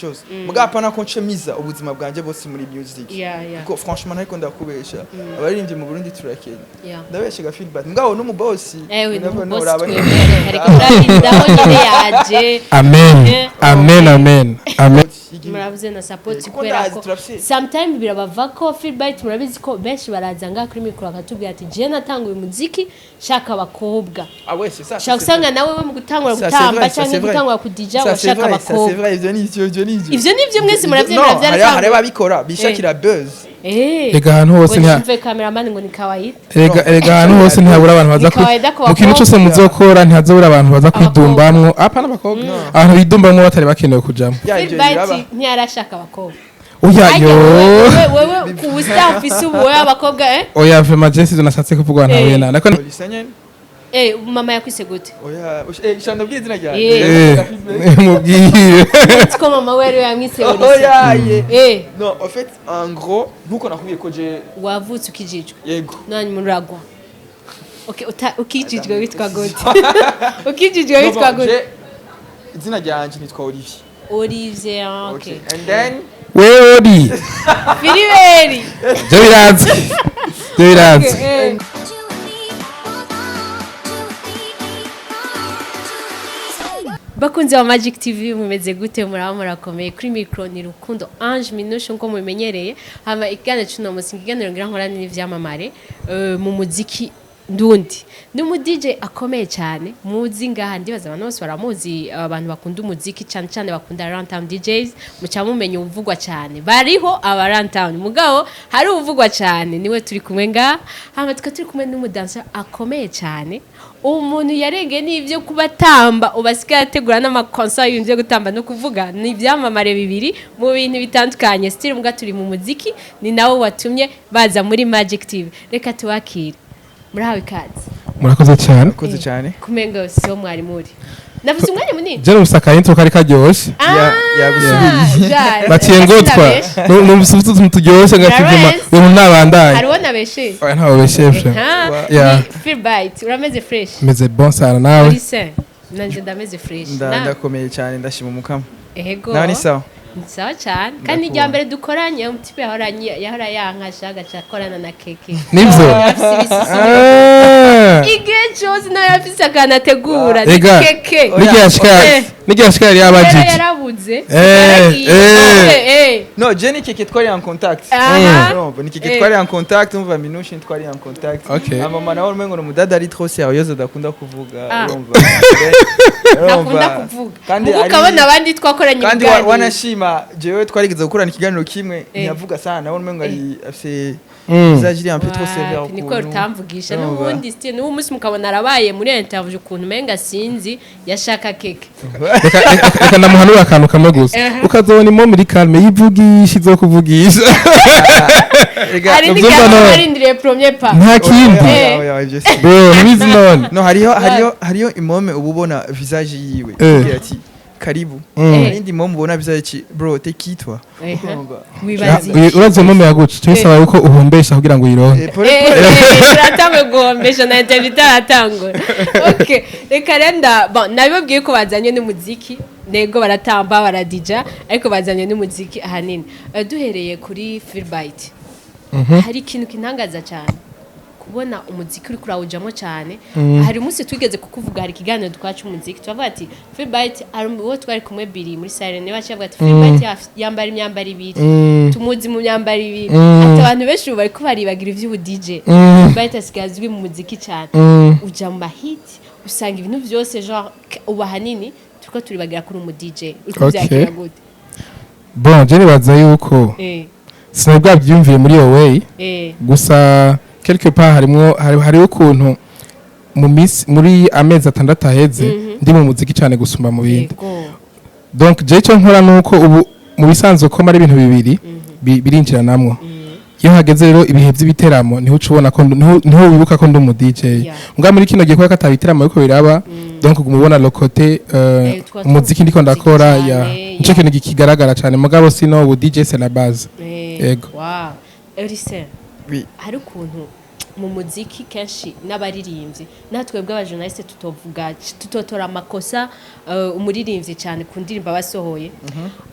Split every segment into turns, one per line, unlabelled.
Chose muga apana ko nshemiza ubuzima bwanje bose muri music, kuko franchement ntariko ndakubesha, abaririmbyi mu Burundi turakenya. Ndabesha feedback mugabo n'umubosi.
Ewe.
Never know,
N'umubosi.
uraba.
Twemere ariko urabizi nyine yaje.
Amen. Amen, amen, amen.
Muravuze na support.
Kuko
Kubera
ndazi
ko
turafise.
Sometime birabava ko feedback, murabizi ko benshi baraza ngaha kuri mikoro bakatubwira ati: "Je natanguye umuziki shaka abakobwa."
Ah ouais, c'est ça.
Shaka usanga nawe we mu gutangura gutamba cyangwa gutangura kudija washaka
Ça c'est
abakobwa.
vrai, ivyo ni ivyo, ni ivyo.
Ivyo ni ivyo, mwese muravyemera.
No, hariho
Byaratanguye.
ababikora bishakira buzz.
Ega ahantu hose
Ngo
ntiha
nshumve cameraman ngo ni kawaida.
Erega ahantu hose ntihabura abantu baza
Ni kawaida ku
mu kintu
bakobwa.
cyose muzokora, ntihazobura abantu baza
Abakobwa.
kwidumbamwo. Apana abakobwa, abantu bidumbamwo batari bakenewe kujamwo.
Ya, ivyo
Philbert
biraba.
ntiyarashaka abakobwa.
Oya.
Harya.
Yo.
Wewe ku busa ufise ubu, wewe abakobwa, eh?
Oya, vraiment je sizo nashatse kuvuga, ntahuye na nako.
Polisi nyene.
Mama yakwise gute?
Oya, shanda bwiye izina ryanjye.
Mubwire.
Ko mama we ariwe yamwise Olisa.
Oya ye. Non, en fait, en gros, nkuko nakubwiye ko je
Wavutse ukijijwe?
Yego.
None muragwa, okay, ukijijwe witwa gute? Ukijijwe
Non,
witwa
bon,
gute?
Izina ryanje nitwa Olivier.
Olivier, ah, okay.
And then
Wewe uri
Filiberi.
Je biranze, je biranze.
Bakunzi ba Magic TV, mumeze gute? Muraba murakomeye? Kuri micro ni Rukundo Ange Minushe nko mubimenyereye. Hama ikiganiro cy'uno munsi, ikiganiro ngira nkorane n'ivyamamare mu muziki ndundi. Ni umu DJ akomeye cyane muzi ngaha, ndibaza abantu bose baramuzi. Abantu bakunda umuziki cyane cyane bakunda Runtown DJs, muca mumenya uvugwa cyane. Bariho aba Runtown, mugabo hari uvugwa cyane niwe turi kumwe ngaha. Hama tukaba turi kumwe n'umudansa akomeye cyane, umuntu yarengeye n'ibyo kubatamba, ubu asigaye ategura n'amakonsa y'ibintu byo gutamba no kuvuga. Ni ibyamamare bibiri mu bintu bitandukanye, still mbwa turi mu muziki, ni nawe watumye baza muri Magic TV. Reka tubakire, murahawe ikaze.
Murakoze cyane.
Murakoze cyane.
Kumenga siho mwari muri, navuze umwanya munini.
Je numvise intro kari karyoshe.
Yagusubiriye.
Baciye ngotwa numvise utuntu turyoshe ngakivuma.
Lawrence.
Uyu ntabandaye.
Hariho nabeshe.
Oya, ntawe beshe. Yeah.
Feelbite, urameze fresh?
Meze bon sana, nawe?
Olise, nanje ndameze fresh.
Ndakomeye cyane, ndashima umukama.
Ego.
Nawe ni sawa?
Ni sawa cyane, kandi irya mbere dukoranye umutipe yahora yankasha agaca akorana na Keke.
Nibyo.
Afise ibisusu.
Ah.
Igihe cyose nawe afise akantu ategura ni
Ega.
Keke.
N'igihe yashika n'igihe yashika yari
Rero
yabajije.
yarabuze.
Eh,
Yaragiye.
eh.
No, je ni Keke twari en contact. Urumva, ni Keke twari en contact, umva Minushe twari en contact. Mama nawe umengo ni umudada ari trop sérieuse, adakunda kuvuga. Urumva.
Ntakunda kuvuga.
Kandi
Mugu ukabona abandi twakoranye
kandi
ibiganiro.
wanashima jewe twarigeze gukorana ikiganiro kimwe, ntiyavuga sana, nawe umengo ari afise visage iri un peu trop sévère
Wapi, niko
ukuntu.
rutamvugisha.
Urumva.
N'ubundi still n'uwo munsi mukabona arabaye muri interview ukuntu umenga sinzi yashaka Keke.
Reka ndamuhanura akantu kamwe gusa. Ukazobona imomo iri calme yivugisha, izokuvugisha.
Ega,
Hari
uvyumva
n'igihe
none?
arindiriye premier pas.
Nta kindi.
Oya, oya, oya, ivyo si.
Bro, ntibizi none.
No, hariho imome uba ubona visage yiwe ugira ati: "Karibu." Hari indi mome ubona visage ki: "Bro, t'es qui, toi?" Urumva?
Wibaza
Uyu- urazi imome yaguca cyo bisaba yuko uhombesha kugira ngo uyironke.
Pole pole.
Turatanguye guhombesha na interview itaratangura. Okay, reka rero bon, nabibabwiye ko bazanye n'umuziki. Nego baratamba, baradija, ariko bazanye n'umuziki ahanini. Duhereye kuri Feelbite, hari ikintu kintangaza cyane kubona umuziki uri kurawujamo cyane. Hari umunsi twigeze kukuvuga, hari ikiganiro twaca umuziki, turavuga ati Feelbite, hari uwo twari kumwe biri muri Siren, niba avuga ati Feelbite yambara imyambaro ibiri, tumuzi mu myambaro ibiri. Ati abantu benshi ubu bariko baribagira ivy'ubu DJ. Feelbite asigaye azwi mu muziki cyane. Uja mu mahit, usanga ibintu byose genre ubu ahanini turiko turibagira kuri umu DJ. Uriko uvyakira gute?
Bon, je nibaza yuko sinari bwabyiyumviye muri iyo way. Gusa quelque part harimwo hariho ukuntu mu minsi, muri amezi 6 aheze, ndi mu muziki cyane gusumba mu bindi. Donc je icyo nkora nuko ubu mu bisanzwe ko mari ibintu bibiri birinjiranamwo. Iyo hageze rero ibihe by'ibiteramo, niho uca ubona ko niho wibuka ko ndi umu DJ. Mbwa muri kino gihe kubera ko atabiteramo ariko biraba, donc uguma ubona le côté
Tuba
umuziki ndiko
twumva
ndakora.
umuziki
Ya,
cane,
nico kintu kigaragara cyane, mugabo sino ubu DJ c'est la base. Yego.
Wow. Elise,
Oui.
hari ukuntu Mu muziki kenshi n'abaririmbyi, natwe bw'abajournaliste, tutovuga, tutotora amakosa umuririmbyi cyane ku ndirimbo abasohoye.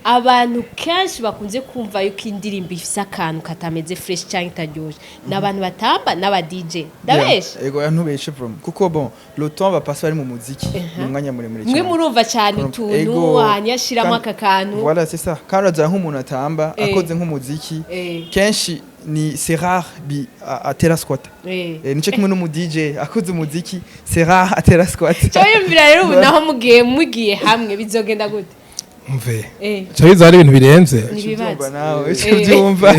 Abantu kenshi bakunze kumva yuko indirimbo ifise akantu katameze fresh cyangwa itaryoshe ni abantu batamba n'aba DJ. Ndabesha?
Yeah, ego, ntubeshe from, kuko bon, le temps va passer bari mu muziki ni umwanya muremure
Mwe
cyane.
murumva cyane utuntu
Ego.
hanyuma ashiramo aka kantu.
Voilà, c'est ça. Kandi uraza nk'umuntu atamba akoze nk'umuziki, kenshi ni c'est rare bi atera squat. Nico kimwe n'umu DJ akoze umuziki, c'est rare atera squat.
Cyo yumvira rero ubu naho mugiye hamwe bizogenda gute?
Mve ca biza ari ibintu birenze.
Ni ibibazo.
Ubyumva nawe, ubyumva.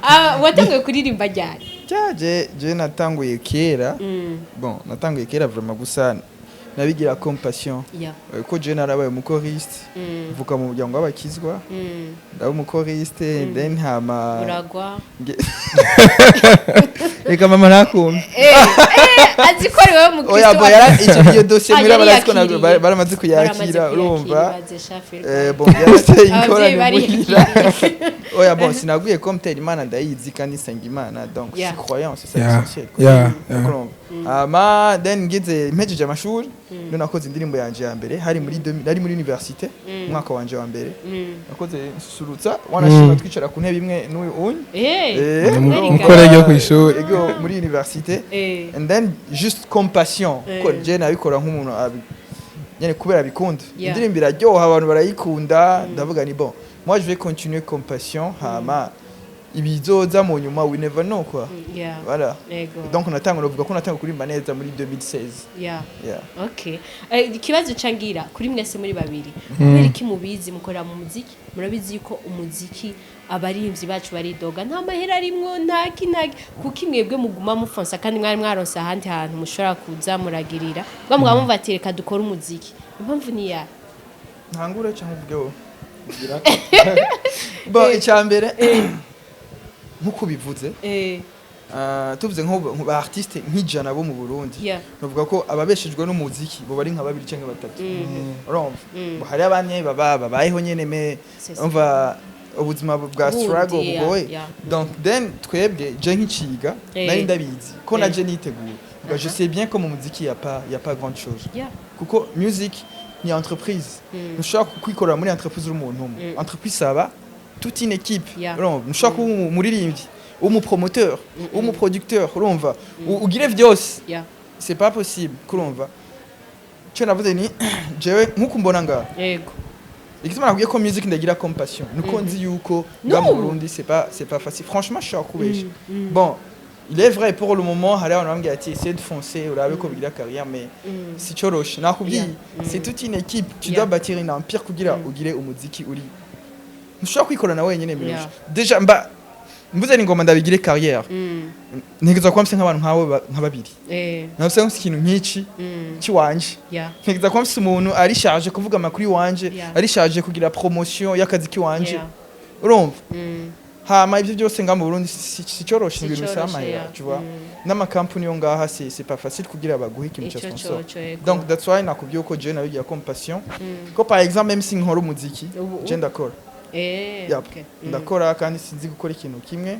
Ah, watanguye kuririmba ryari?
Je natanguye kera. Bon, natanguye kera vraiment, gusa nabigira comme passion. Ko je narabaye umuchoriste, mvuka mu muryango w'abakizwa, ndaba umuchoriste, then hama
Uragwa.
Reka mama ntakumve.
Azi ko ari wowe mukristo.
Oya, bo yara icyo iyo dossier
Ah,
muri
yari
abaraziko.
yakiriye.
Baramaze kuyakira.
Baramaze
Urumva.
kuyakira, baze shafi.
Bon, yarateye
Abavyeyi
ingorane
bari
muhira. Oya, bon, sinaguye comme tel, Imana ndayizi kandi nsenga Imana, donc je suis croyant, c'est ça l'essentiel, quoi. Urumva. Hama then ngize mpejeje amashuri, none nakoze indirimbo yanje ya mbere hari muri 2000, nari muri université, umwaka wanje wa mbere. Nakoze nsusurutsa, wanashima twicara ku ntebe imwe n'uyu unyi.
Mu collège yo kw'ishuri.
Ego, muri université. And then juste comme passion, ko je nabikora nk'umuntu nyene kubera bikunda. Indirimbo iraryoha, abantu barayikunda, ndavuga ni bon, moi je vais continuer comme passion, hama ibizoza mu nyuma, we never know, quoi. Voilà. Donc natanga, novuga ko natanga kuririmba neza muri 2016. Yeah.
Okay. Ikibazo cangira kuri mwese muri babiri: kubera iki mubizi mukorera mu muziki, murabizi yuko umuziki abaririmbyi bacu baridoga, nta mahera arimwo, ntaki ntaki, kuko imwebwe muguma mufonsa kandi mwari mwaronse ahandi hantu mushobora kuza muragirira bwa mugaba mumva ati reka dukore umuziki? Impamvu ni ya
Ntangure cyangwa uvuge wowe? Bon, icya mbere nk'uko ubivuze, tuvuze nko ba artiste nk'ijana bo mu Burundi, bavuga ko ababeshejwe n'umuziki bo bari nka babiri cyangwa batatu, urumva. Bo hari abanye baba babayeho nyene, mais
C'est ça.
umva ubuzima bwa
Bundi,
struggle bugoye. Donc then twebwe, je nk'iciga, nari ndabizi ko naje nitegura. Bah, je sais bien ko mu muziki y a pas grande chose, kuko music ni entreprise. Ntushobora kwikorera muri entreprise uri umuntu umwe. Entreprise, ça va toute une équipe. Urumva, ntushobora kuba umuririmbyi, umupromoteur, umuproducteur, urumva, ugire vyose, c'est pas possible. Kurumva icyo navuze ni jewe nkuko mbona ngaha, igituma nakubwiye ko music ndagira comme passion nuko nzi yuko nga mu
N'ubu?
Burundi c'est pas facile, franchement, je kubesha. Bon, il est vrai, pour le moment hari abantu bambwiye ati essaye de foncer, urabe ko bigira carrière, mais si coroshe nakubwiye. C'est toute une équipe, tu dois bâtir une empire kugira ugire umuziki uri, ntushobora kwikorana wenyine. Mirusha déjà mba mvuze ni ngoma ndabigire carrière, ntegereza kuba mfise nk'abantu nkawe nka babiri, nkaba mfise ikintu nk'iki kiwanje, ntegereza kuba mfise umuntu ari chargé kuvuga amakuru iwanje, ari chargé kugira promotion y'akazi kiwanje, urumva. Hama ibyo byose nga mu Burundi si cyoroshe, ibintu bisaba
Sicoroshe,
amahera, tu vois. N'amakampani yo ngaha c'est pas facile kugira baguhe ikintu cya
Ico
sponsor.
coco, ego.
Donc that's why nakubwiye ko je nabigira comme passion, ko par exemple même si nkora umuziki, je ndakora. Yep. Ndakora kandi sinzi gukora ikintu kimwe.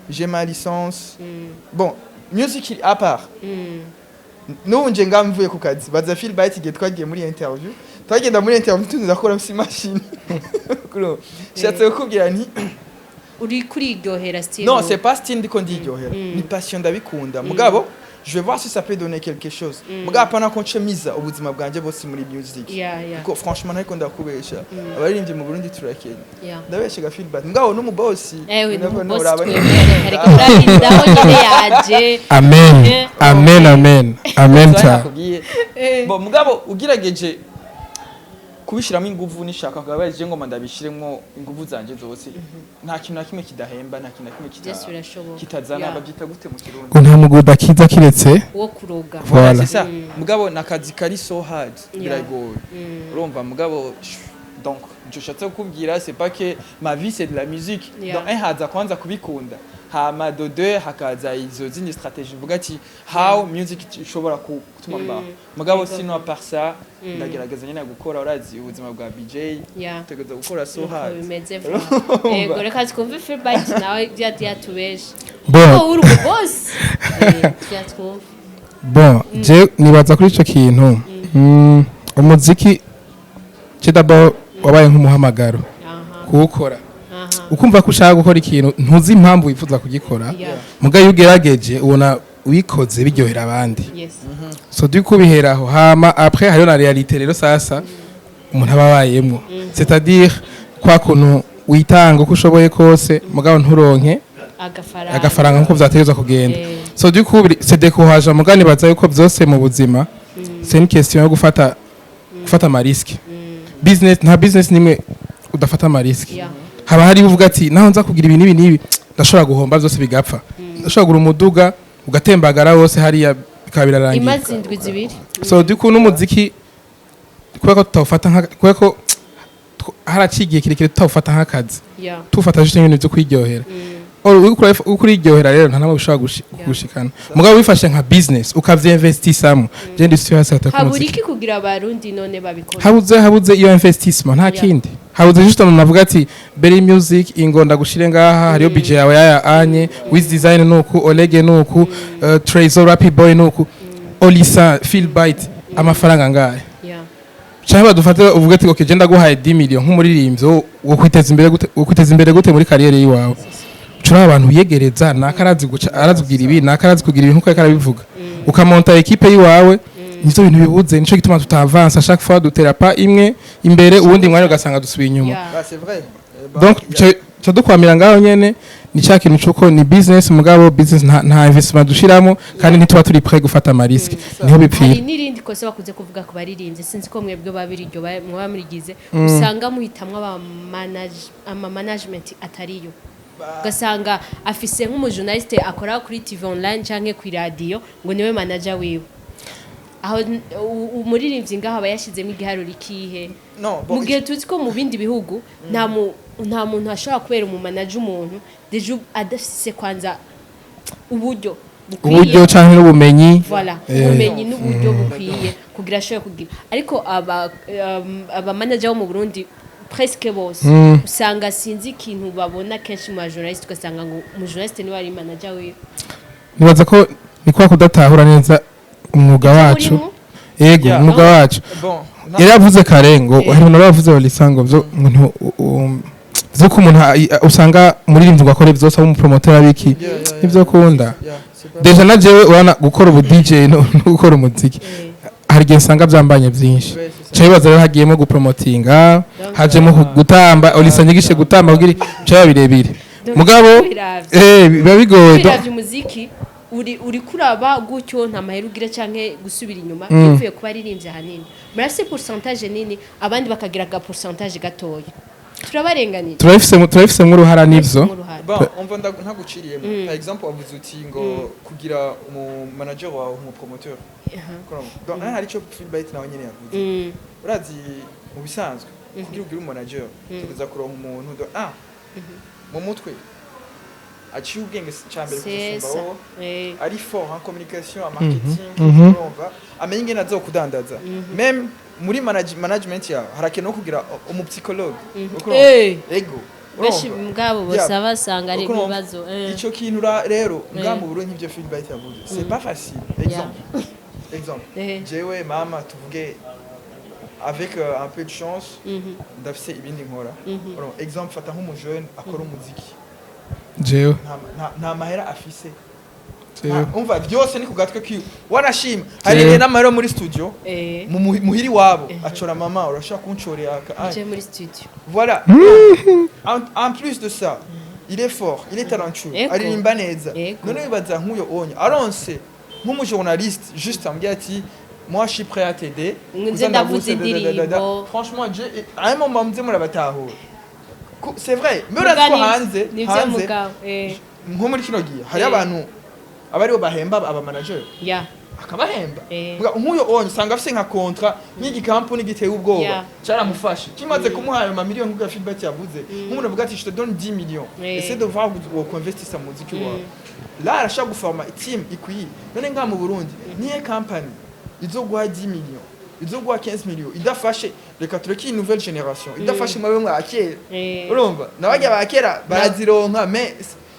J'ai ma licence. Bon, music à part, n'ubu nje nga mvuye ku kazi, baza Philbyte igihe twagiye muri interview, twagenda muri interview tuza mfise imashini. Shatse kukubwira nti
Uri kuriryohera style?
Non, c'est pas style ndiko ndiryohera, ni passion, ndabikunda. Mugabo je vais voir si ça peut donner quelque chose, mugabo apana ko nce miza ubuzima bwanje bose muri music, kuko franchement ntariko ndakubesha, abaririmbyi mu Burundi turakenya. Ndabesha ga Philbyte, mugabo n'umubosi.
Ewe,
You never know,
n'umubosi
uraba
twemere, ariko urarindaho nyine yaje.
Amen. Amen, amen, amen
Cyane
cyane.
nakubwiye. Bo mugabo ugerageje kubishiramo inguvu nishaka kuba je ngoma ndabishiremo inguvu zanje zose, nta kintu na kimwe kidahemba, nta kintu na kimwe
Byose birashoboka.
kitazana. Babyita gute mu Kirundi?
Ngo nta muguda kiza kiretse
Wo kuroga.
Voilà,
Voilà.
c'est ça. Mugabo nakazi kari so hard, biragoye, urumva. Mugabo Donc ico nshatse kukubwira, c'est pas que ma vie c'est de la musique. Donc un, haza kwanza kubikunda, hama de deux hakaza izo zindi stratégie mvuga ati how music ishobora gutuma mbaho. Mugabo sinon, à part ça, ndagerageza nyine gukora, urazi ubuzima bwa BJ, utegereza gukora so
Nuko
hard.
bimeze vuba. Yego, reka twumve Philbert nawe ibyo yatubeshe.
Bon.
Ko uri umubosi, twumve.
Bon, je nibaza kuri ico kintu, umuziki je d'abord wabaye nk'umuhamagaro kuwukora, ukumva ko ushaka gukora ikintu, ntuzi impamvu wifuza kugikora, mugayo iyo ugerageje ubona wikoze biryohera abandi. So du coup biheraho, hama après hariho na réalité rero sasa umuntu aba abayemwo, c'est-à-dire kwa kuntu witanga uko ushoboye kose, mugabo nturonke
agafaranga
agafaranga nkuko vyategerezwa kugenda. So du coup c'est décourageant, mugabo nibaza yuko vyose mu buzima c'est une question yo gufata ama risques. Business, nta business nimwe udafata ama risques. Haba hari uvuga ati naho nza kugira ibi n'ibi n'ibi, ndashobora guhomba byose bigapfa, ndashobora kugura umuduga ugatembagara wose hariya bikaba birarangiye.
Imaze indwi 2.
So du coup n'umuziki, kubera ko tutawufata nka, kubera ko haraciye igihe kirekire tutawufata nk'akazi, tufata juste ibintu byo kwiryohera. Or uriko uriryohera rero nta namwe bishobora gushikana. Mugabo wifashe nka business ukavyinvestisamo, je ndi sûr hasi
Habura
atakumuziki.
iki kugira abarundi none babikora?
Habuze iyo investissement, nta kindi. Habuze juste umuntu avuga ati Berry Music ingo ndagushire ngaha, hariyo budget yawe yaya anye, Wiz Design nuku, Olege nuku, Trezor Rapid Boy nuku, Olisa Philbite amafaranga ngahe, cyangwa badufate uvuge ati okay, je ndaguhaye 10 millions nk'umuririmbyi wo kwiteza imbere gute, wo kwiteza imbere gute muri carrière yiwawe? Ucura abantu wiyegereza, naka arazi guca, arazi kugira ibi, naka arazi kugira ibi, nkuko yariko arabivuga, ukamonta équipe yiwawe. Nivyo bintu bibuze, nico gituma tutavansa. Chaque fois dutera pas imwe imbere, uwundi mwanya ugasanga dusubiye inyuma.
Bah, c'est vrai. Eh, bah,
Donc ca dukwamira ngaho nyene. Ni ca kintu cuko ni business, mugabo business nta investissement dushiramo, kandi ntituba turi prêt gufata ama risques, niho bipfira.
Hari n'irindi kosa bakunze kuvuga ku baririmbyi, sinzi ko mwebwe babiri iryo mwaba murigize, usanga muhitamwo ama management atariyo, ugasanga afise nk'umujournaliste akora kuri TV online canke ku radio ngo niwe manager wiwe. Aho umuririmbyi ngaho aba yashizemo igiharuro ikihe?
Non, bon,
Mu gihe tuzi ko mu bindi bihugu nta muntu ashobora kubera umumanager umuntu déjà adafise kwanza uburyo bukwiye.
Uburyo canke n'ubumenyi.
Voilà, ubumenyi n'uburyo bukwiye kugira ashobore kugira. Ariko aba manager bo mu Burundi presque bose usanga, sinzi ikintu babona kenshi mu ba journaliste, ugasanga ngo umu journaliste niwe ari manager wiwe.
Nibaza ko ni kwa kudatahura neza umwuga wacu.
Urimo?
Yego, umwuga wacu.
Bon,
Yari yavuze kare ngo hari umuntu yavuze ngo byo umuntu vyo ko umuntu usanga umuririmbyi ngo akore byose, abo umupromoteur abiki, nivyo kunda.
Yeah, c'est pas
Déjà na jewe urabona gukora ubu DJ no gukora umuziki, hari igihe usanga byambanye byinshi.
Ouais, c'est ça.
Ca bibaza rero hagiyemo gupromotinga, hajemo gutamba, Olisa nyigishe gutamba kugira ca birebire.
Donc,
mugabo
biravye.
Biba bigoye.
Biravye umuziki uri kuraba gutyo, nta mahera ugira canke gusubira inyuma bivuye kuba aririmbye. Ahanini murafise pourcentage nini, abandi bakagira aga pourcentage gatoya. Turabarenganira.
Turabifisemo uruhara nivyo.
Uruhara.
Bon, on va ntaguciriyemo. Par exemple, wavuze uti ngo kugira umu manager wawe umu promoteur. Donc hari ico Philbert nawe nyene yavuze. Urazi mu bisanzwe kugira ugire umu manager, tuza kuronka umuntu do ah mu mutwe aciye ubwenge cyambere
C'est
gusumba
ça.
wowe, ari fort en communication, en marketing, urumva amenye ingene azokudandaza. Même muri management yawe harakenewe kugira umu psychologue. Urumva? Ego.
Benshi
Urumva?
mbwabo bose basanga ari
Urumva?
ibibazo.
Ico kintu rero ngaha mu Burundi, nk'ivyo Philbert yavuze, c'est pas facile. Exemple, jewe mama, tuvuge avec un peu de chance ndafise ibindi nkora. Urumva? Exemple, fata nk'umujeune akora umuziki,
Jewe.
nta mahera afise.
Jewe.
Umva, byose ni ku gatwe kiwe. Wanashima hari
Jewe.
igihe n'amahera yo muri studio mu muhiri wabo acora mama urashobora kuncorera
Je muri studio.
Voilà. En plus de ça, il est fort, il est talentueux, aririmba neza. None wibaza nk'uyo onye aronse nk'umujournaliste juste ambwira ati moi je suis prêt à t'aider,
Nze
kuza
ndavuze
ndagusa, da, da, da, da, da.
indirimbo.
Franchement, à un moment muze murabatahura. C'est vrai, mais urazi ko
Muga
hanze
nivyo
hanze
mugabo.
nko muri kino gihe hari abantu aba aribo bahemba aba manager. Akabahemba. Nk'uyo onye usanga afise nka contrat nk'igikampuni giteye ubwoba, caramufashe, kimaze kumuha ayo mamiliyoni nk'uko Philbert yavuze, nk'umuntu avuga ati: "Je te donne 10 millions, essaie de voir wo investissa mu muziki wawe." Là arashaka guforma team ikwiye. None ngaha mu Burundi niye company izoguha 10 millions, izoguha 15 millions idafashe? Reka tureke iyi nouvelle génération idafashe mwabe mwakera. Urumva nabajya ba kera barazironka, mais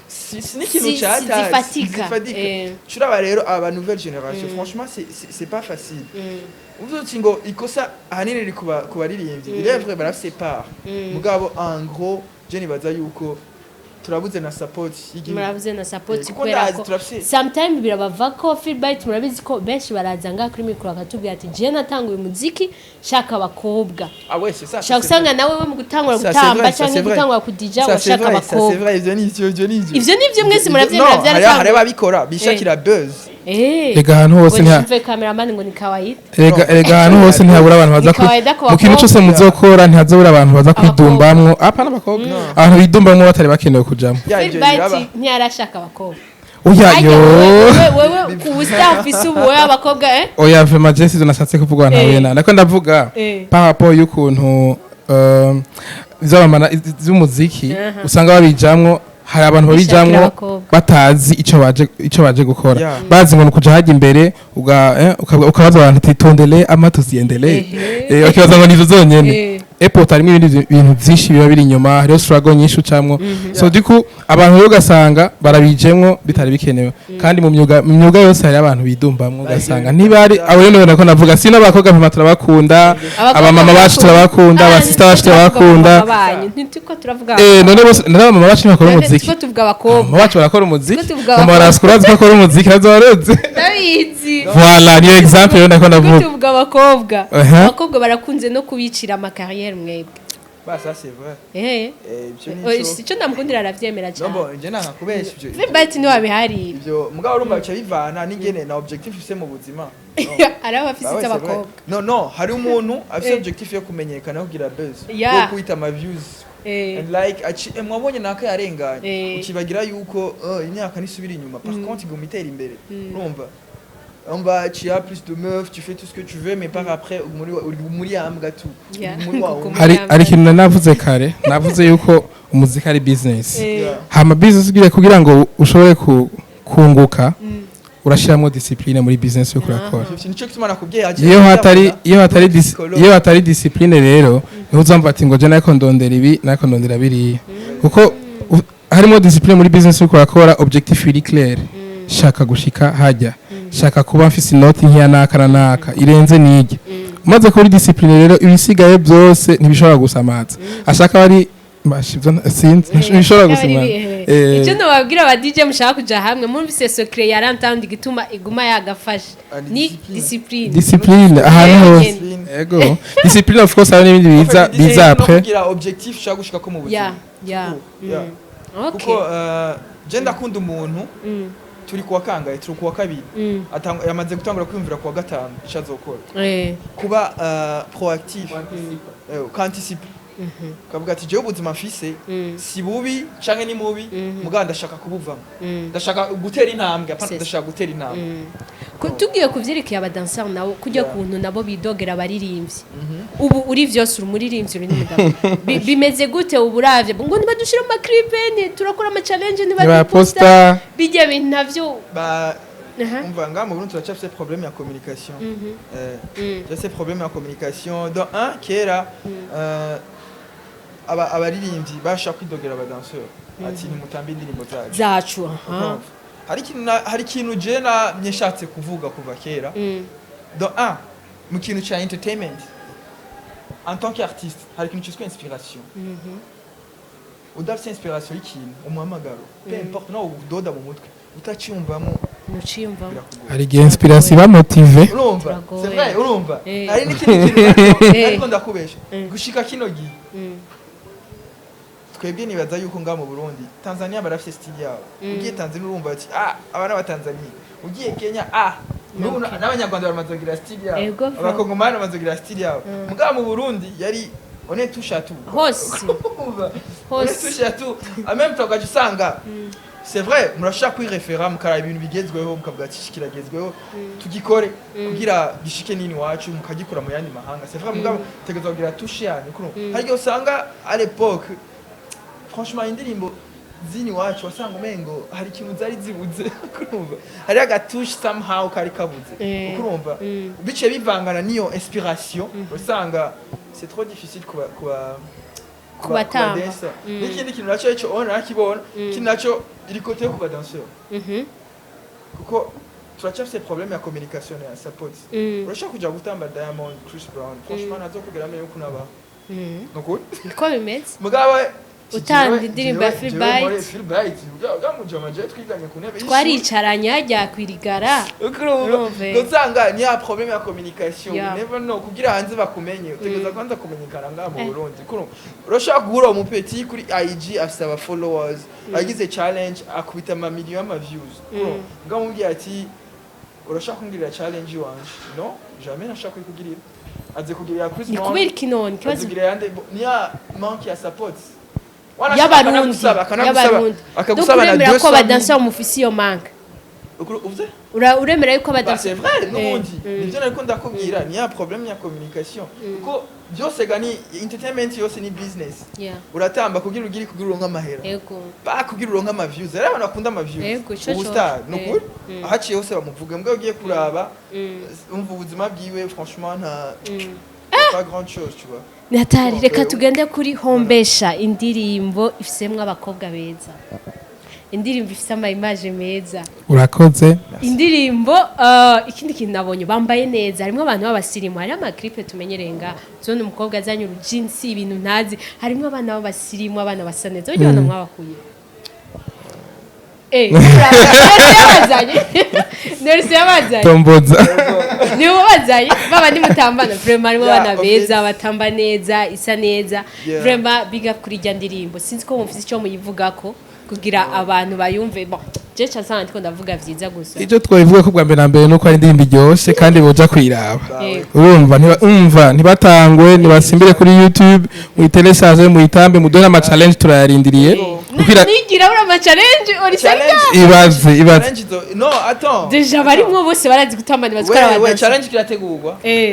si n'ikintu cyataye
zifatika.
Zifatika. Turaba rero aba nouvelle génération, franchement c'est pas facile. Uvuze uti ngo ikosa ahanini riri ku baririmbyi, il est vrai barafise part, mugabo en gros je nibaza yuko turabuze na support y'igihugu.
Murabuze na support.
Kuko
Kubera
ndazi
ko
turafise.
Sometime birabava ko Philbert, murabizi ko benshi baraza ngaha kuri mikoro bakatubwira ati: "Je natanguye umuziki shaka abakobwa."
Ah ouais, c'est ça.
Shaka usanga nawe we mu gutangura gutamba cyangwa gutangura kudija washaka abakobwa.
C'est vrai, ivyo nivyo, ivyo nivyo.
Ivyo nivyo, mwese muravyemera.
Hari
Byaratanguye.
ababikora bishakira buzz.
Rega ahantu hose
Ngo
ntiha
nimve cameraman ngo ni kawaida.
Rega ahantu hose ntihabura abantu baza
Ni kawaida ku
mu kintu
bakobwa.
cyose muzokora, ntihazobura abantu baza
Abakobwa.
kwidumbamwo. Apana abakobwa, abantu bidumbamwo batari bakenewe kujamwo.
Ya, ivyo
Philbert
biraba.
ntiyarashaka abakobwa.
Oya.
Harya
Yo.
wewe ku bustar ufise ubu, wewe abakobwa eh?
Oya, vraiment je sizo nashatse kuvuga ntahuye na nako ndavuga par rapport y'ukuntu vy'abamana z'umuziki usanga babijamwo, hari abantu
Bishakira
babijamwo
abakobwa.
batazi ico baje gukora, bazi ngo nukuja hajya imbere ukabaza abantu ati: "Tondele ama tuziendele." Bakibaza ngo nivyo zonyene. Eport harimo ibindi bintu byinshi biba biri inyuma, hariho struggle nyinshi ucamwo. So du coup abantu rero ugasanga barabijemwo bitari bikenewe. Kandi mu myuga yose hari abantu bidumbamwo, ugasanga ntibari abo. Rero nako navuga sino abakobwa mpima turabakunda, abamama bacu turabakunda, abasista bacu turabakunda.
Ntituko turavuga.
None bose, none abamama bacu ntibakora umuziki?
Tuko tuvuga abakobwa.
Abamama bacu barakora umuziki.
Tuko tuvuga
Mama
abakobwa.
Raskura azi ko akora umuziki, nazo waruzi.
Ndabizi.
Voilà, niyo exemple rero nako
Tuko
ndavuga.
tuvuga abakobwa. Abakobwa barakunze no kubicira amacarrière mwebwe.
Bah ça c'est vrai. Ivyo nico.
Sico ndamukundira, aravyemera
No,
cyane.
bon, je nanga kubesha ivyo.
Philbert niwe wabiharira.
Ivyo mugabo urumva bica bivana n'ingene na objectif ufise mu buzima. No.
Ari abafise
Bah ouais, c'est vrai.
abakobwa.
Non, hari umuntu afise objectif yo kumenyekana, yo kugira buzz, yo kwita ama views and like aci mwabonye naka yarenganye, ukibagira yuko imyaka nisubira inyuma, par contre iguma itera imbere. Urumva on va, tu as plus de meufs, tu fais tout ce que tu veux, mais par après uri muri ambwa tu uri muri wa
Kuko
wundi.
Hari ikintu nari navuze kare, navuze yuko umuziki ari business. Hama business ugiye kugira ngo ushobore kunguka, urashyiramo discipline muri business yo kurakora.
Nico gituma nakubwiye ati
Iyo hatari discipline rero niho uzamva ati ngo je nariko ndondera ibi, nariko ndondera biriya, kuko harimo discipline muri business yo kurakora, objectif iri clair: shaka gushika hajya, shaka kuba mfise inoti nkiya naka na naka irenze nijya. Umaze kuba uri discipline rero, ibisigaye byose ntibishobora gusamaza, ashaka bari ivyo sinzi, ntibishobora gusamaza.
Icyo nababwira aba DJ mushaka kuja hamwe, mwumvise secret ya Runtown igituma iguma yagafashe
Ah, ni
ni
discipline.
discipline.
Discipline ahantu hose.
Discipline.
Ego, discipline of course, hari n'ibindi biza
En fait,
biza
no
après.
kugira objectif ushaka gushikako mu buzima. Yeah. Kuko je ndakunda umuntu, turi kuwa kangahe? Turi kuwa kabiri. Yamaze gutangura kwiyumvira kuwa gatanu icyo azokora, kuba proactif, ukanticipa, ukavuga ati: "Jewe ubuzima mfise si bubi canke ni mubi, mugabo ndashaka kubuvamo, ndashaka gutera intambwe." Apana,
C'est ça.
ndashaka gutera intambwe.
Tugiye ku vyerekeye abadanseri nabo, kujya
Yeah.
kuntu nabo bidogera abaririmbyi, ubu uri vyose, uri umuririmbyi, uri n'umugabo. Bimeze gute ubu uravye ngo nibadushire mu maclip, ni turakora ama challenge, nibaduposta,
nibaposta
bijya bintu navyo?
Ba
Aha.
umva, ngaha mu Burundi turacafise problème ya communication. Turafise problème ya communication. Donc un kera abaririmbyi bashaka kwidogera abadanseri ati: "Ntimutambe indirimbo zacu."
Zacu, aha.
Urumva? Hari ikintu je namye nshatse kuvuga kuva kera. Donc un mu kintu ca entertainment, en tant qu'artiste, hari ikintu cyitwa inspiration. Udafite inspiration y'ikintu, umuhamagaro, peu importe nawe udoda mu mutwe utaciyumvamo,
Ntuciyumvamo.
birakugora.
Hari igihe inspiration iba motive.
Urumva?
Turagowe.
C'est vrai, urumva, hari n'ikindi kintu ariko ndakubesha, gushika kino gihe twebwe nibaza yuko ngaha mu Burundi, Tanzania barafise style yabo. Ugiye Tanzania urumva ati: "Ah, aba ni Abatanzania." Ugiye Kenya, ah, n'ubu n'Abanyarwanda baramaze kugira style yabo,
Ego, fa.
Abakongomani bamaze kugira style yabo. Mugabo mu Burundi yari on est touche à tout.
Hose.
Urumva? On est
Hose.
touche à tout en même temps, ugaca usanga C'est vrai, murashaka kwirefera, mukaraba ibintu bigezweho, mukavuga ati iki kiragezweho, tugikore kugira gishike nini wacu, mukagikora mu yandi mahanga. C'est vrai, mugabo tegerezwa kugira touche yanyu. Kuno hari igihe usanga à l'époque, franchement, indirimbo zini wacu wasanga umengo hari ikintu zari zibuze, kurumva hari agatouche somehow kari kabuze. Kurumva biciye bivangana n'iyo inspiration, usanga c'est trop difficile kuba
Kubatamba.
Kubadansa. N'ikindi kintu naco ico ona nakibona, ikindi naco iri côté yo kuba danseur, kuko turacyafise problème ya communication ya support. Urashobora kuja gutamba Diamond, Chris Brown, franchement ntazokugera amenye ukuntu abaho. Nukuri.
Niko bimeze.
Mugabo
Utanga indirimbo ya Free Bite.
Free Bite ugamujama, je twiganye ku ntebe y'ishuri.
Twaricaranye hajya kwirigara. Urumva.
Usanga ni ya problème ya communication. You never know, kugira hanze bakumenye utegereza kwanza kumenyekana ngaha mu Burundi. Kuno urashobora guhura umu petit kuri IG afise aba followers, agize challenge akubita ama million ama views. Kuno ngamubwiye ati urashaka kungirira challenge iwanje, no jamais nashaka kuyikugirira, aze kugirira Chris
Ni
Brown.
kubera iki none ikibazo?
Azugirira yande ni ya manque ya support
Y'abarundi.
akanagusaba
Y'abarundi.
akagusaba na
Uremera ko
200.
abadansa mufise iyo manque?
Uvuze?
Uremera yuko
Bah,
abadansa
c'est vrai, n'ubundi nivyo nariko ndakubwira, ni ya problème ya communication, kuko byose ga ni entertainment, yose ni business. Uratamba kugira ugire, kugira uronke amahera, ba kugira uronke ama views. Rero abantu bakunda ama views,
Ego, ico
ubu
co.
star ni ukuri, ahaciye hose bamuvuga, mbwa ugiye kuraba umva ubuzima bwiwe, franchement nta pas grande chose, tu vois.
Natali, reka tugende kuri Hombesha, indirimbo ifisemwo abakobwa beza, indirimbo ifise ama image meza.
Urakoze.
Indirimbo, ikindi kintu nabonye, bambaye neza, harimo abantu b'abasirimu, hariho amaclip tumenyereye nga tubona umukobwa azanye urujinsi, ibintu ntazi, harimo abana b'abasirimu, abana basa neza. Burya abana mwabakuye? Nerisi yabazanye, Nerisi yabazanye.
Tomboza.
Nibo bazanye babandi mutambana. Vraiment harimo
Yeah,
abana beza batamba neza, isa neza. Vraiment big up kuri irya ndirimbo. Sinzi ko mufise icyo muyivugako kugira abantu bayumve. Bon, je nsanga ndiko ndavuga vyiza gusa.
Icyo twabivuga ko bwa mbere na mbere nuko ari indirimbo iryoshe kandi boja kuyiraba.
Yego.
Urumva umva ntibatangwe, ntibasimbire kuri YouTube, muyitelecharge, muyitambe, muduhe ama challenge, turayarindiriye. Kuko
Nigira uri ama challenge uri
Ibaze, ibaze.
Challenge no, attends.
Déjà barimwo bose barazi gutamba, ntibazi ko ari
We
abadansi.
Challenge kirategurwa.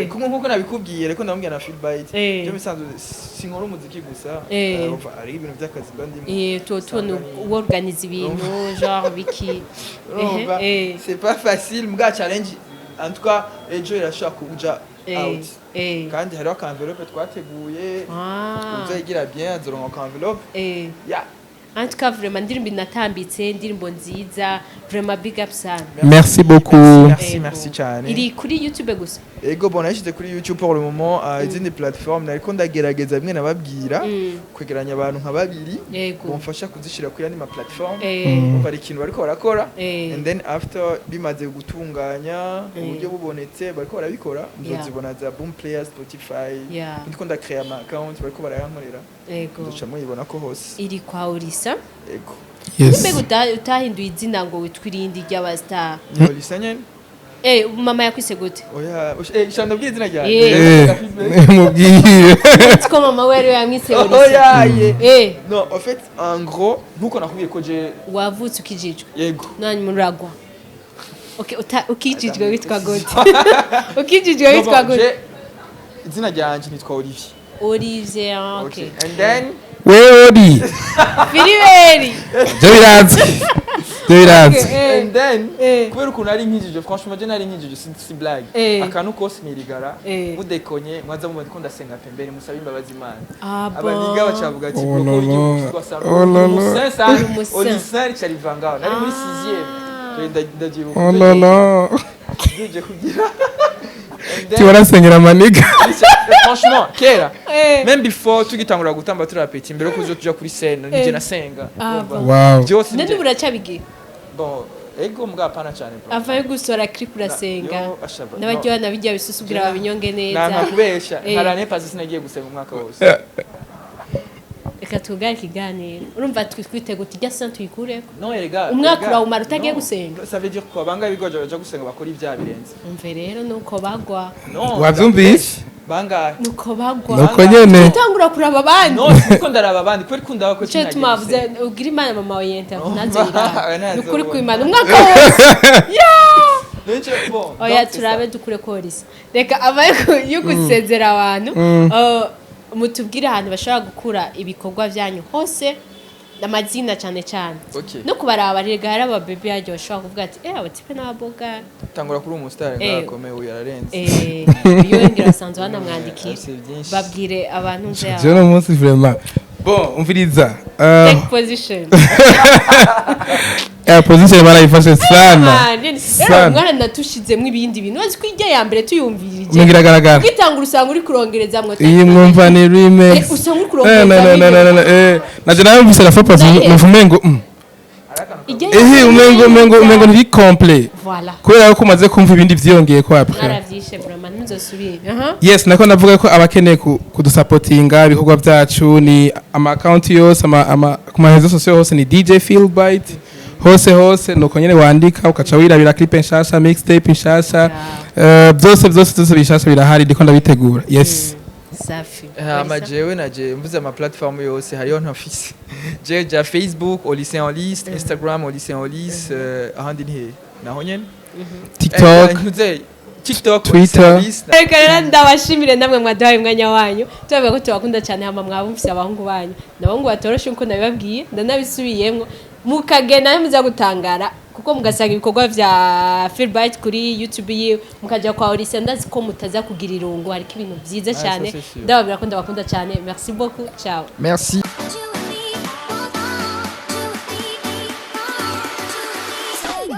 Kuko nkuko nabikubwiye, reko ndamubwira na Feedbite, byo bisanzwe sinkora umuziki gusa. Urumva, ari ibintu by'akazi mba ndimo.
Tubona uorganiza ibintu genre biki.
Urumva, c'est pas facile, mbwa challenge en tout cas ejo irashobora kuja out. Kandi hariho aka enveloppe twateguye. Uzoyigira bien azoronka aka enveloppe. Yeah.
En tout cas vraiment indirimbo inatambitse, indirimbo nziza, vraiment big up sana.
Merci beaucoup.
Merci.
Ego.
Merci cyane.
Iri kuri YouTube gusa?
Ego, bon, nashyize kuri YouTube pour le moment. Izindi plateforme nariko ndagerageza bimwe nababwira, kwegeranya abantu nka babiri bomfasha kuzishira kuri yandi ma plateforme. Umva, hari ikintu bariko barakora. And then after bimaze gutunganya, uburyo bubonetse, bariko barabikora, muzozibona za Boomplay, Spotify. Ndiko ndacrea ama account, bariko barayankorera. Nzoca muyibona ko hose.
Iri kwa Orisa?
Ego.
Yes.
Mbega utahinduye izina ngo witwe irindi ry'abastar?
Ni Olisa nyene.
Mama yakwise gute?
Oya, shanda ndabwira izina ryanjye.
Mubwire.
Ko mama we ariwe yamwise Orisa.
Oya ye. Non, en fait, en gros, nkuko nakubwiye ko je
Wavutse ukijijwe?
Yego.
Nani muragwa? Okay, ukijijwe witwa gute? Ukijijwe
Non,
witwa
bon,
gute?
Izina ryanje nitwa Olivier.
Olivier, ah, okay.
And then
Wewe uri
Filiberi.
byo biranze, byo biranze.
And then kubera ukuntu nari nkijije, franchement je nari nkijije, si blague. Akantu kose nirigara, mudekonye mwaza mubona ko ndasenga pembeni, musaba imbabazi Imana.
Ah bon.
Abaniga bacavuga ati
Oh
bro,
là
ko
là.
igihugu twasanga
Oh là là.
umusaint sana.
Umusaint.
Olisaint rica ngaho, nari muri 6e. Ndabyibuka.
Oh là là.
Ndije kugira. And then-
Tiwarasengera amaniga.
Franchement kera, même before tugitangura gutamba turi petit, mbere yo kuza tuja kuri scène, nije nasenga.
Ah,
Urumva?
bon.
Wow.
Byose
None uracyabigira?
Bon, ego, mbwa hapana cyane, bro.
Avayo gusora clip urasenga?
Yo, ashaba,
N'abaryoha nabijya bisusu kugira babinyonge neza.
Nta kubesha, nka l'année passée sinagiye gusenga umwaka wose.
Reka tugare ikiganiro, urumva twitego tujya sa tuyikureko.
Non, erega
Umwaka
erega,
urawumara utagiye
non.
gusenga?
Ça veut dire quoi? Bangahe bigoje baja gusenga bakora ibyaha birenze?
Umve rero nuko bagwa.
Non.
Wavyumvise?
Bangahe?
Nuko bagwa.
Nuko nyene.
Utangura kuraba abandi.
No, siko ndaraba abandi kubera ko ndaba ko
Cyo tumavuze ugira Imana mama wawe yenta nazo
Nazo
ira nukuri
ubona.
kwimana umwaka wose.
Bon,
Oya,
donc c'est
turabe
ça.
dukure korisa. Reka abaye yo gusezera abantu, mutubwire ahantu bashobora gukura ibikorwa byanyu hose, amazina cyane cyane.
Okay.
No kubaraba rega, hari ababebe yaryo bashobora kuvuga ati: "Eh, abatipe n'ababoga."
Tangura kuri umustar ngakomeye, uyu ararenze.
Eh, iyo ngira asanzwe banamwandikiye.
Afise byinshi.
Babwire abantu nze.
Je no munsi vraiment, bon, umviriza.
Take position.
Position barayifashe sana.
Ah, rero
Sana.
mwana natushizemo ibindi bintu, wazi ko ijya ya mbere tuyumvirije
Umenga iragaragara.
Ugitangura usanga uri kurongerezamwo.
Iyi mwumva ni remix.
Usanga uri
Eh, no, no, no, no, no, naje nawe mvise la fois passée,
Naye.
numva umengo
Ijya
ehe, umengo ntiri complet
Voilà.
kubera ko umaze kumva ibindi vyiyongeye ko après.
Mwaravyishe vraiment, ntuzosubire. Aha.
Yes, nako navuga ko abakeneye kudusapotinga ibikorwa byacu ni ama account yose, ama ku ma réseaux sociaux hose ni DJ Philbyte hose hose. Nuko nyene wandika ukaca wirabira clip nshasha, mixtape nshasha, byose byose byose bishasha birahari, ndiko ndabitegura, yes.
Safi.
Hama jewe naje mvuze ama platform yose hariyo ntafise. Je ja Facebook Olycée en liste, Instagram Olycée en liste, ahandi ni hehe naho nyene?
TikTok.
Ntuze TikTok.
Twitter.
Olycée en liste.
Reka rero ndabashimire namwe mwaduhaye umwanya wanyu, tubavuga ko tubakunda cyane. Hama mwabumvise abahungu banyu, ni abahungu batoroshe nkuko nabibabwiye, ndanabisubiyemwo, mukagenda muza gutangara kuko mugasanga ibikorwa vya Philbyte kuri YouTube yiwe, mukajya kwa Olise, ndazi ko mutaza kugira irungu, hariko ibintu byiza
Ah,
cyane.
Ça, c'est sûr.
Ndababwira ko ndabakunda cyane. Merci beaucoup, ciao.
Merci.
You